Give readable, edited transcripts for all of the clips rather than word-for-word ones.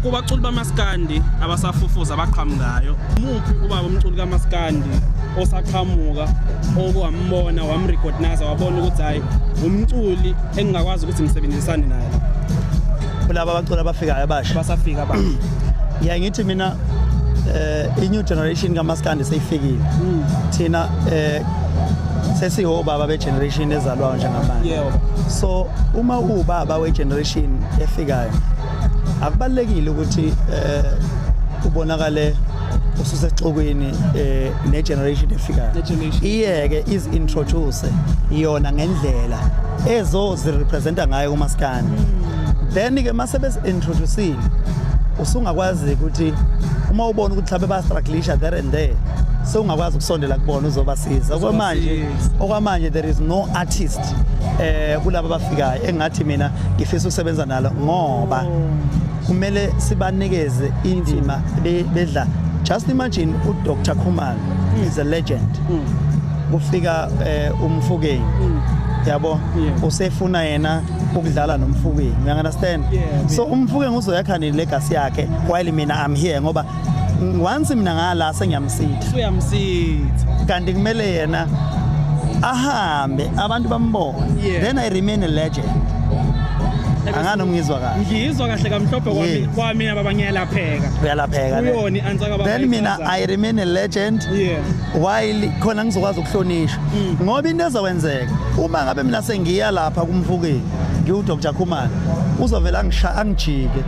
Kubaculi bamaskandi abasafufuza abaqhamukayo, muphi ubaba umculi kamaskandi osaqhamuka okwambona, wamrecognize, wabona ukuthi hayi, umculi engingakwazi ukuthi ngisebenzisane naye? Kulaba abaculi abafikayo abasha? Abasafika abasha. Ngiyaye ngithi mina i-new generation kamaskandi seyifikile. Thina sesihobaba be-generation ezalwayo njengamanje. So uma uwubaba we-generation efikayo, akubalulekile ukuthi ubonakale ususexukwini ne-generation efikayo. Ne-generation. Iyeke izi-introduce yona ngendlela ezozirepresenta ngayo kumaskandi. Then ke mase besi-introducile, usungakwazi ukuthi uma ubona ukuthi mhlawumbe bayastrugglisha there and there, sewungakwazi ukusondela kubona uzobasiza. Okwamanje, Uzobasiza. okwamanje there is no artist kulabo abafikayo engathi mina ngifisa ukusebenza nalo, ngoba kumele sibanikeze indima bedla. Just imagine, uDr Khumalo is a legend. Kufika uMofokeng, yabo, usefuna yena ukudlala noMofokeng, you understand? Yeah. So uMofokeng uzoyakha nini legacy yakhe while mina I'm here? Ngoba once mina ngala, sengiyamsitha. Uyamsitha. Kanti kumele yena ahambe, abantu bambone, then I remain a legend. Angani ngizwa kahle? Ngizwa kahle kamhlophe kwami. Kwamina baba, ngiyalapheka. Uyalapheka ne? Kuyona i-answer kababa Then mina ayichazayo. I remain a legend while khona ngizokwazi ukuhlonishwa, ngoba into ezokwenzeka uma ngabe mina sengiya lapha kuMofokeng, ngiwu Dr Khumalo, uzovela angisha angijike.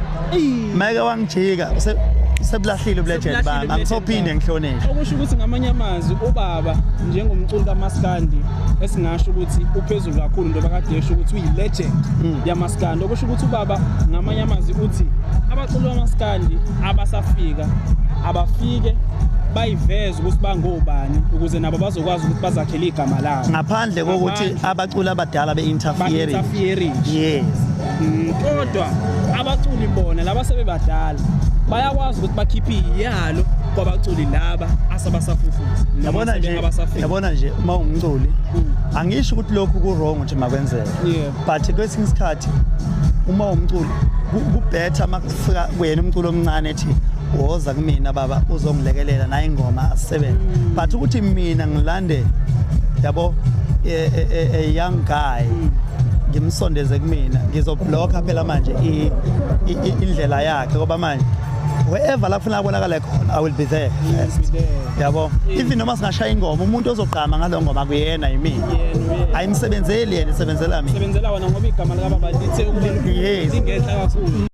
Meke wangijika, sebulahlile ubulegend bami, angisophinde ngihlonishwe. Okusho ukuthi ngamanye amazwi, ubaba njengomculi kamaskandi esingasho ukuthi uphezulu kakhulu, njengoba kade esho ukuthi uyi-legend yamaskandi, okusho ukuthi ubaba ngamanye amazwi uthi abaculi bamaskandi abasafika abafike bayiveze ukuthi bangobani, ukuze nabo bazokwazi ukuthi bazakhele igama labo. Ngaphandle kokuthi Ngaphandle. abaculi abadala be-interfering. Ba-interfering. Yes. Kodwa abaculi bona laba sebebadala bayakwazi ukuthi bakhiphe iyalo kwabaculi laba asabasafufusa noma Yabona nje, abasafika. yabona nje, uma ungumculi, angisho ukuthi lokhu ku wrong ukuthi makwenzeke, but kwesinye isikhathi uma umculi kubetter makufika kuyena umculo omncane ethi, "Woza kumina baba, uzongilekelela naye ingoma asisebenze." But ukuthi mina ngilande, yabo, a young guy, ngimsondeze kumina, ngizoblocka phela manje indlela yakhe, ngoba manje wherever la kufuna kubonakale khona, I will be there first. Be there. Yabo, even noma singashaya ingoma, umuntu ozogqama ngalo ngoma kuyena yimina. Yena uyena. Ayimsebenzeli yena, isebenzela mina. Sebenzela wona, ngoba igama likababa lithe ukuba lingehla kakhulu.